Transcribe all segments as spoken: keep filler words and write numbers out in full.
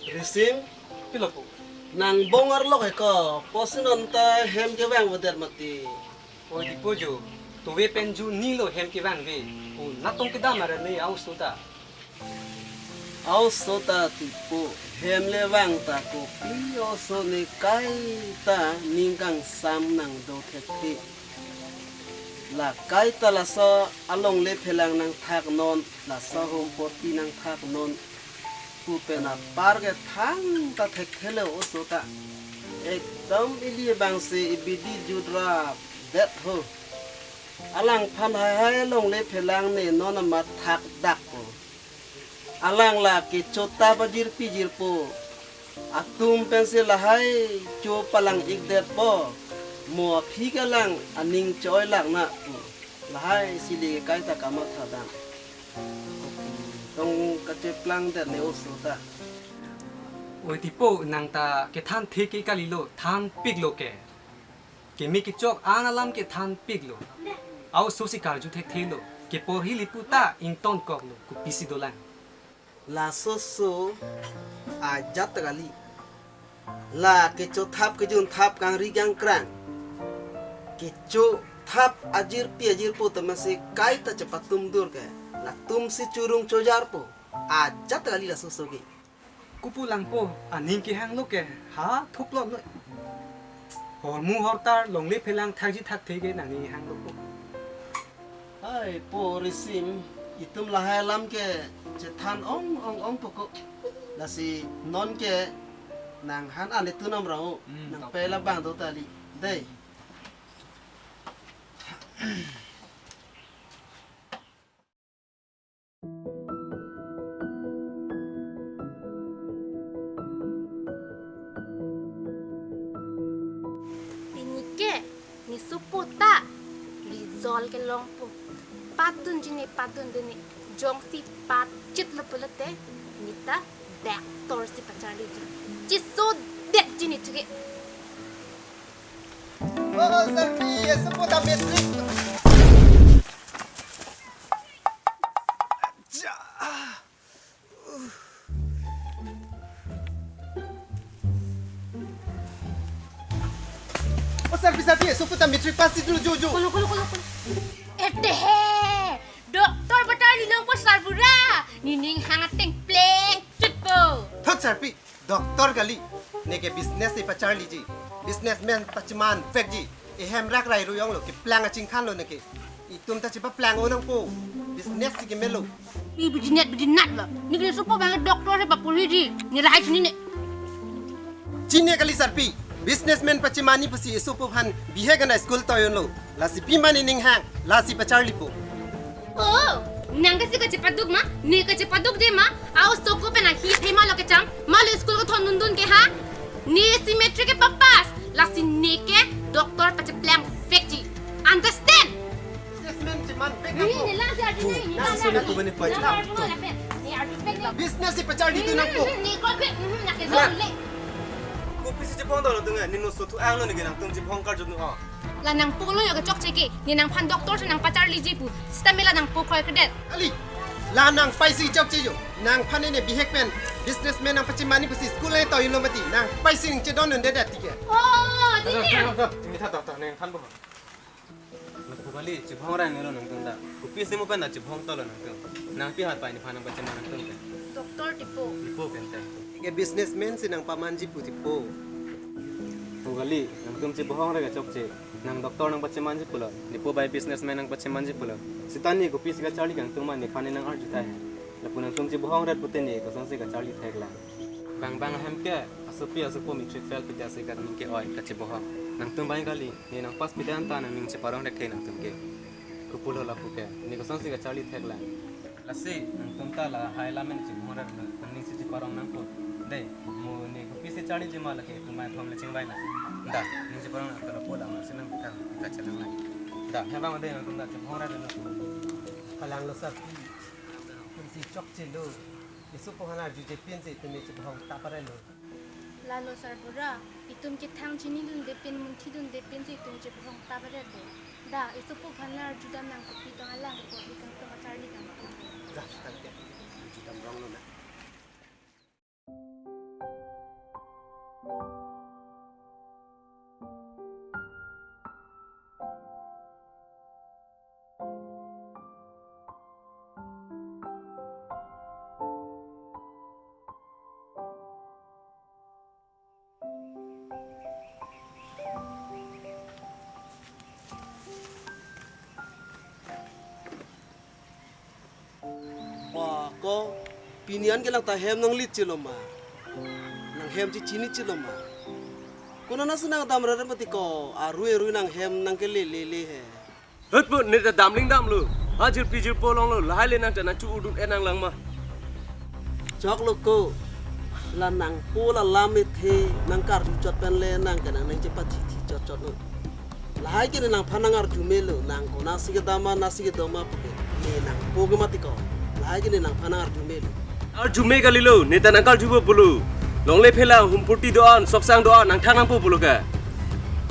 Risim, pilo po? Nang bong arlok heko, pusi non ta hem kevang avedet mati. Oi, Dipo jo, tove pen ju ni lo hem kevang ave. O natong kedam arni a-oso ta. A-oso ta Dipo, hem le vang ta kopi oso ne kaita ning kangsam nang do thekthe. La kaita laso alongle phelang nangthaknon, laso home party nangthaknon pu pen apar ke thangta thekthelo oso ta. Ekdom ili abangsi ibidi judrapdet ho. Alangphan haihai alongle phelang ne non amat thakdak po. Alang la kecho ta pajirpi jirpo atum pensi lahai cho palang-ikdetpo. Mo aphi ke alang aning choi lang na pu. Lahai sili kaita kamatha dam. Tong kacheplangdet ne oso ta. Oi Dipo, nang ta kethan thek ke kalilo, thanpiklo ke. Keme kechok an alam kethanpiklo. A-oso si karju thekthelo. Keporhi lipu ta ingtonkoklo, kopisi dolang. Laso oso ajat kali. La kechothap kejunthap kangri kangkrang, kechothap ajirpi ajirpo atum si kaita chepatum dur ke, latum si chorung chojarpo. Ajat kali laso oso ke. Kopu lang po, aning kehanglo ke ha thuklonoi. Hormu hortar longle phelang thakji thakthe ke nangning hanglo po. Hai po Risim, itum lahai alam ke chethan ong ong ong po ko. Lasi non ke nang han an itum nam rau, hmm, nang top. Pela bang do tali. Dei. Pini ke, ne sopo ta, result kelong po. Padunji ne padunde ne, jongsi pachitlo pulote, ne ta doctor si pacharliji. Chisodetji ne thuke. Oh, Sarpi, esopo ta matric. Oh, Sarpi, Sarpi, esopo ta matric pass si dulu, jo, jo. Kolo, kolo, kolo, kolo. Etehe! Doctor pacharlilong po Sarbura. Ne ning hang ateng plengchut po. Thot Sarpi, doctor kali. Neke business si pacharliji. Businessman pacheman vekji. Ehem rak rai ruyong lo, keplang achingkhan lo neke. Itum ta chepaplang onang po. Business si kemelo. Pi bidinat bidinat lo. Neke sopo bang doctor si paporhiji. Ne lahai chinine. Chini kali Sarpi, businessman pachemani pusi esopo aphan bihek ana school toyon lo. Lasi pima ne ning hang, lasi pacharli po. Oh, nang kasi kachepaduk ma, ne kachepaduk de ma, a-oso ko pen ahi thema lo kecham, ma lo school ko thondun dun ke ha? Ne si matric ke papass, lasi ne ke doctor pacheplang vekji. Understand? Businessman cheman vek na po. Ni, ni lang si arju ni, ni lang si arju. Business si pacharli dun na po. Ni ko ke, na ke le. Kopisi chebong dolo dunga, ne no sothu ang lo ne ke nangtum chebong karjut nu ho. La nangpo lo yo kechokche ke, ne nangphan doctor si nangpacharliji pu, sita me la nangpo kroikredet. Ali, la nangpaisi chokche yo, nangphan ne bihek pen businessman nangpachemani pusi school le toyon lo mati, nangpaisi ning chedondunde dat tike. Oh, tini. Tini tha doctor nangphan po. Lapu kali, chebong rai ne lo nangtum ta. Kopisi mo pen ta chebong tolo nangtum. Nang pi hat pai nephan nangpacheman nangtum pen. Doctor Dipo. Dipo pen ta. Ke businessman si nangpamanji pu Dipo. Lapu kali, nangtum chebong rai kechokche. Nang doctor nangpachemanji pulo. Dipo bai businessman nangpachemanji pulo. Sita ne kopisi kacharli kangtung ma nephan ne nang-arju tahai. Lapu nangtum chebong rai pute ne kosonsi kacharli thek lang. Bang bang ahem ke, asopi asopo matric fail pite asi kat ning ke-oi kachebong. Nangtum bai kali. Ne nangpass pite anta nangning cheparong thekthe nangtum ke. Kopulo lapu ke, ne kosonsi kacharli thek lang. Lasi, nangtum ta lahai alam ne chebong rai, nangning si cheparong nangpo. Dei, mo ne kopisi charliji ma lake, tumai thom le chingvai na. Da, ning cheparong nangpo lapu alam, lasi nang ka, kachelang lang. Da, he bang dei nangtum ta chebong rai nangpo. Kalang lo Sarpi, nangtum si chokche lo. Esopo aphan arjuje pinsi itum ne chebong ta parelo. Lalo Sarbura, itum ke thang chinidunde pin, munthidunde pinsi itum chebong ta parelo. Da, esopo aphan arjudam nang kopi tong alang kopi kangtung kacharli kangtung. Da, tangte. Arjudam rong lo na. Wa ko, pini an ke lang ta hem nanglit chelo ma? Nang hem chechini chelo ma? Konat si nang damra re mati ko, arui arui nang hem nangkele le le he. Hut pu, ne ta damling damlo. Ha jirpi jirpo longlo, lahai le nang ta nang chu udun enang lang ma? Choklo ko, la nangpo la lam ethe, nang karju chot pen le nang ke nang nang chepathi thi chot chot lo. Lahai ke ne nangphan nang arju melo, nang konat si kedam ma, nat si kedam ma puke. Ne nangpo ke mati ko. Lahai ke ne nangphan nang arju melo. Arju me kalilo, ne ta nang karjupo pulo. Longle phelang humpurti do-an, soksang do-an, nangthak nangpo pulo ke.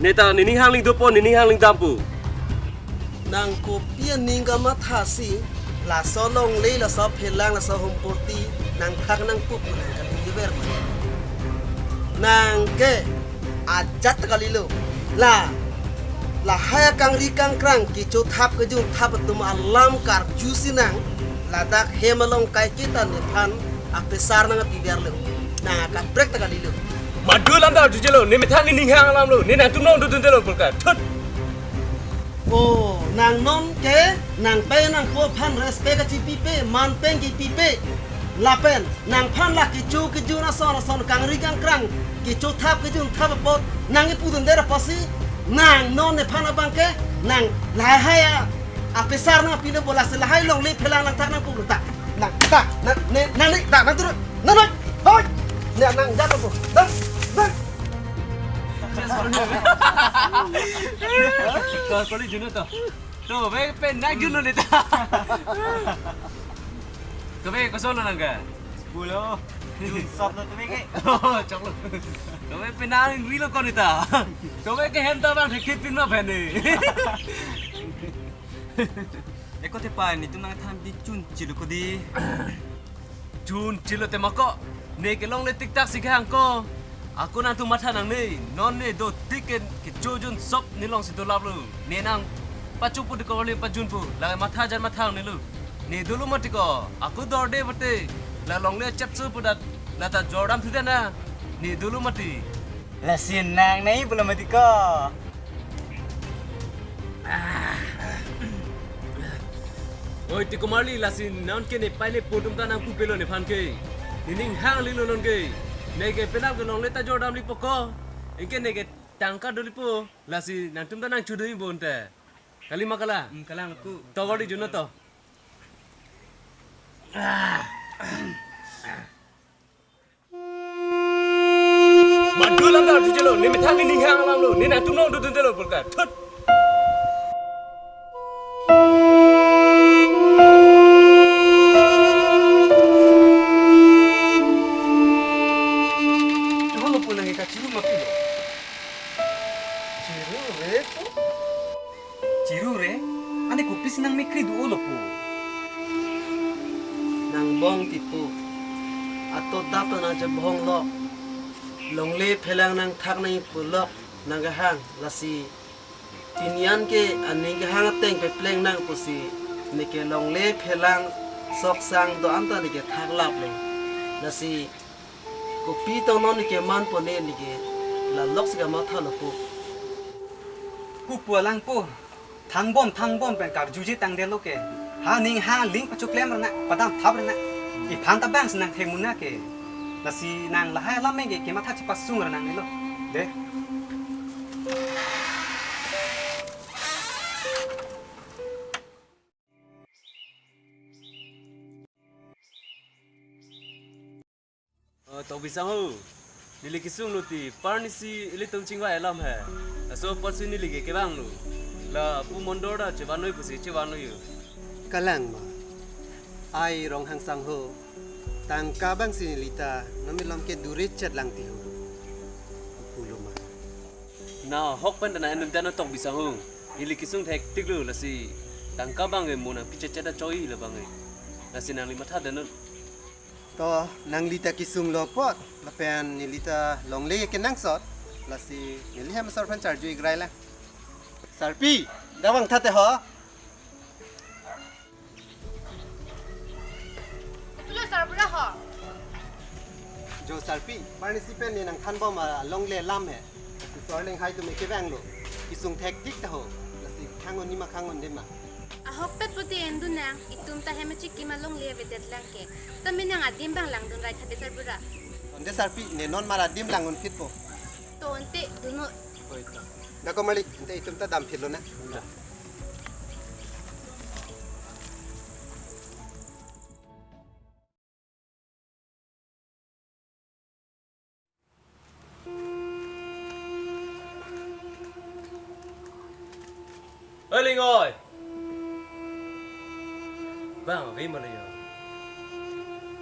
Ne ta nening hangling dopo, nening hangling dampo. Nang kopi aning kamatha si, laso longle, laso phelang, laso humpurti, nangthak nangpo pu nang kali ver ma? Nang ke ajat kalilo. La, lahai akangri kangkrang kechothap kejunthap atum alam karju si nang ladak hem along kaiketa nephan apesar nangpiverlo. Nang akaprek ta kalilo. Madu lam ta arju chelo, ne methang nening hang alam lo, ne nangtum nang dudun delo pulka. Thut. O, nang non ke, nang pen nangpo aphan respect kachipipe, man pen kipipe. Lapen, nangphan la kecho kejun ason ason kangri kangkrang, kechothap kejunthap apot, nang ipudun der apotsi, nang non nephan abang ke, nang lahai a, apesar nangpilo bola si lahai longle phelang nangthak nangpo ta. Nang, ta, nang, ne, nang, ne, ta, nang turun, nang, nang, hoi, ne, nang jatuh po, nang, nang. Kali jun to. To, ve pen nang jun lo ne ta. To ve koson lo nang ke? Bulo. Jun sop lo to ve ke. Oh, choklo. To ve pen nang ri lo ko ne ta. To ve ke hem ta bang thek pin ma phen ne. Eko te pa, netum nangthan di chun chelo ko di. Chun chelo te ma ko, ne ke longle tiktak si kehang ko. Ako nangtum matha nangne, non ne do tik ke kecho jun sop ne long si dolap lo. Ne nang pachupu di ko le pajunpo, la matha jan matha nangne lo. Ne dolo mati ko, ako dorde mati, la longle chepsu pudat, la ta jordam thudan na, ne dolo mati. Lasi nang nai pulo mati ko. Oi, Tikomarli, lasi non ke ne pai ne po atum ta nangpupelo nephan ke. Nening hangling lo non ke. Ne ke penap ke longle ta jordam lipo ko. Anke ne ke tangka do lipo. Lasi nangtum ta nang chudu imbon te. Kali ma kala? Hmm, kalang ku. To gori juno to. Madu lam ta arju chelo, ne methang nening hang alam lo, ne nangtum nang dudun delo pulka. Thut. Cholo po nang ke kachiru ma pilo. Chiru re po. Chiru re, ane kopisi nang mekri do-olo po. Nang bong ti po. Ato dap ta nang chebong lo. Longle phelang nangthak nang ipu lok nang kehang lasi. Pini an ke aning kehang ateng pepleng nang pusi. Ne ke longle phelang soksang do-an ta ne ke thak lap lo. Lasi. Kopi tong non ne ke man po ne ne ke la lok si kamatha lo po. Pu pu alang po. Thangbom thangbom pen karjuje tangdetlo ke. Ha ning ha ling pachoklem rana, padam thap rana. Iphan ta bang si nang thengmuna ke. Lasi nang lahai alam ke kematha chepasung rana nelo. De. Oh, Tokbi Sangho. Neli kesung lo ti, parnisi ilitum chingvai alam he. Laso apotsi neli ke kevang lo. La pu mondor ta chevan noi pusi chevan noi yo. Kalang ma. Ai Ronghang Sangho. Tangka bang si neli ta, nami lom ke dure chet lang ti ho. Pulo ma. Na hok pen ta na henun ta na Tokbi Sangho. Neli kesung thek tik lo lasi. Tangka bang e mo nangpi chet chet ta choi la bang e. Lasi nangli matha danun. To, nangli ta kesung lo apot, lapen neli ta longle kenangsot, lasi neli hem asor aphan charju-ik rai lang. Sarpi, dak vangtha te ho. Kopilo sarbura ho? Jo sarpi, arnisi pen ne nangthanbom alongle alam he. Lasi arleng hai atum ke vanglo. Kesung thektik ta ho. Lasi khang-un-e ma khang-unde ma. Ahokpet pute en dun nang, itum ta hem achikim alongle avedet lang ke. Seta me nang adim abang langdun rai tha de sarbura. Ante sarpi, ne non mar adim lang-un phitpo. To ante dun-o. Oi to. Dak komarli, ante itum ta damphitlo na. Oi Lingoi. Bang ave ma le yo.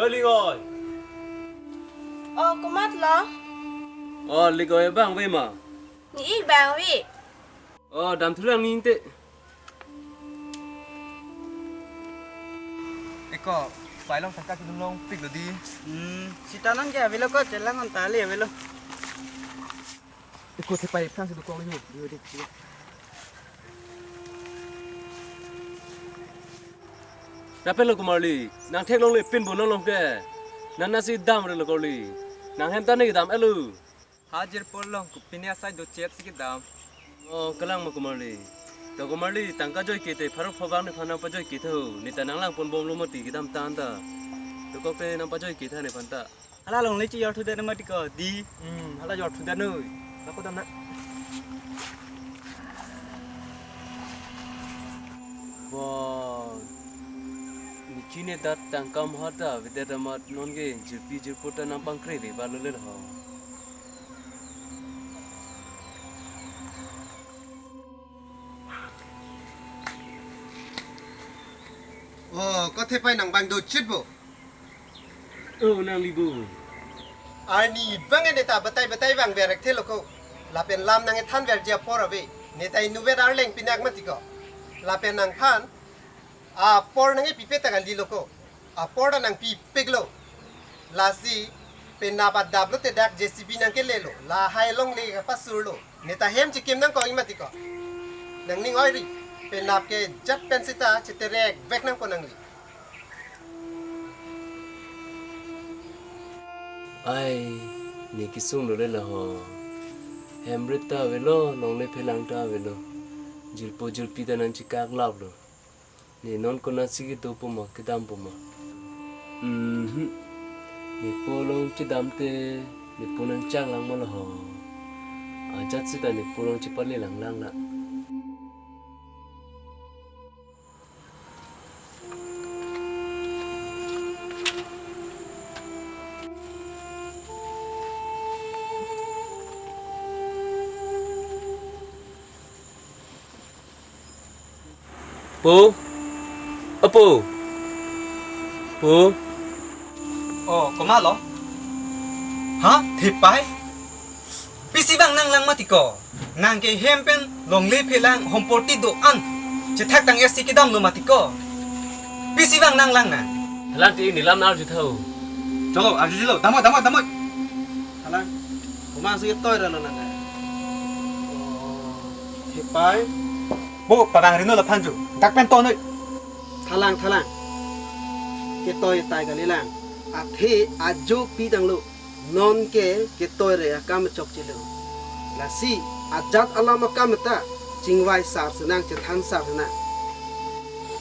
Oi Lingoi. Oh, komatlo? Oh, Lingoi bang ave ma? Ne-ik bang ave. Oh, damthulang ne ante. Eko, pai along tangka kedun longpiklo di. Hmm, seta nang ke avelo ko, chelang-un ta le avelo. Eko, thepai aphrangsi dokok le ho. Yo, dek, yo. Rapelo komarli, nang theklongle pinbom nang along ke. Nang nasi damre lo komarli. Nang hem ta ne kedam-etlo. Ha jirpo along kopine asai dochetsi kedam. Oh, kalang ma komarli. To komarli, tangka joike te pharo phabang nephan nangpajoike tha ho. Ne ta nang langponbomlo mati kedamtang ta. Dokok te nangpajoike tha nephan ta. Hala longle chijorthudet mati ko, di. Hmm, hala jorthudet noi. Lako dam na. Bo, ne chine dat tangka maha ta avedet amat non ke jirpi jirpo ta nangpangkre-ve ba lo le ho. Oh, ko thepai nang bang dochitpo. Oh, nangli bo. Arni bang ne ta batai batai vangver-ik thelo ko. Lapen lam nangkethanverji apor ave. Ne ta inutvet arleng pinak mati ko. Lapen nangphan apor nangkepi-et ta kalilo ko. Apor ta nangpipiklo. Lasi penap adap lote dak J C B nangkelelo. Lahai longle kapasurlo. Ne ta hem chikim nangkok-ik mati ko. Nangning oiri. Penap ke jat pen seta cheterek vek nangpo nangli. Ai, ne kesung lo le la ho. Hem rit ta avelo, longle phelang ta avelo. Jirpo jirpi ta nangchekaklaplo. Ne non konatsi kedopo ma, kedampo ma. Mhm. Nepo along chedam te, nepo nangchak lang ma la ho. Ajat seta nepo along chepale lang lang na. Po? Apo? Po? Oh, komatlo? Ha? Thepai? Pisi vang nanglang mati ko? Nang ke hem pen longle phelang homporti do-an chethak tang-etsi kedamlo mati ko? Pisi vang nanglang nang? Halang ti ne lam nang arju tha ho. Cholo, arjujilo. Damoi, damoi, damoi. Halang. Komatsi ketoi ra lo nang? Oh, thepai. Bo, pavangri non laphan jo. Dak pen to noi. Thalang, thalang. Ketoi tai kalilang. Athe ajo pitanglo. Non ke ketoi re akam chokchelo. Lasi ajat alam akam ta chingvai sar senang, chethan sar senang.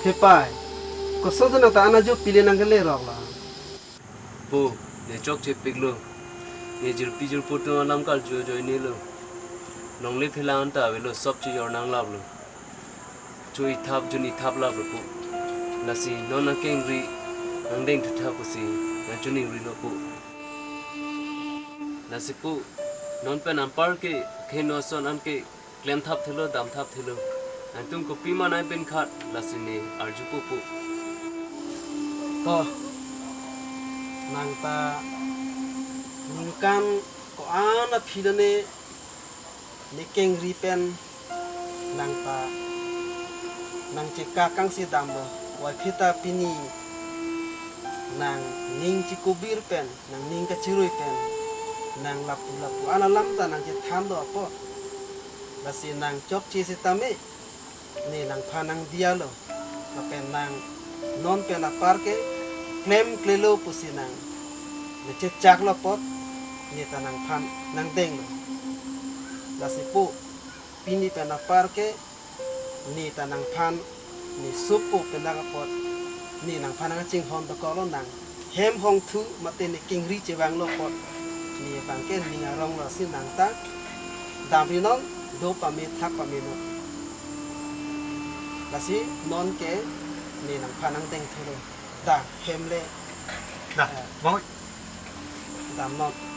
Thepai, koson senang ta ana jo pile nangkele rok la. Po, ne chokchepiklo. Ne jirpi jirpo atum alam karju ajoinelo. Longle phelang ta avelo, sop chijor nanglaplo. Cho ithap jun ithap laplo po. Lasi non nangkengri nangdeng thuthap pusi nangchoningrilo po. Lasi po, non pen anpar ke kheno ason an ke klemthap thelo, damthap thelo. Nangtum kopima nai pen khat, lasi ne arjupo po. To, nang ta ningkan ko-an aphi lo ne, ne kengri pen nang ta nangchekak kangsi damlo, wai phita pini Nangning chikubir pen, nangning kachirui pen, nang lapu lapu an alam ta nangchethan do apot, lasi nang chokche sitame ne nangphan nangdiya lo. Lapen nang non pen apar ke klemklelo pusi nang ne chechak lo apot, ne ta nangphan nangdeng lo. Lasi po, pini pen apar ke ne ta nangphan ne supo pen dak apot, ne nangphan nangchinghon dokok lo nang. Hem hongthu mate ne kingri chevang lo apot, ne abang ke ning arong lo, lasi nang ta damri non, do pame thak pame non. Lasi non ke ne nangphan nangdeng thu lo. Da, hem le. Da, Eh. Mong. Dam non.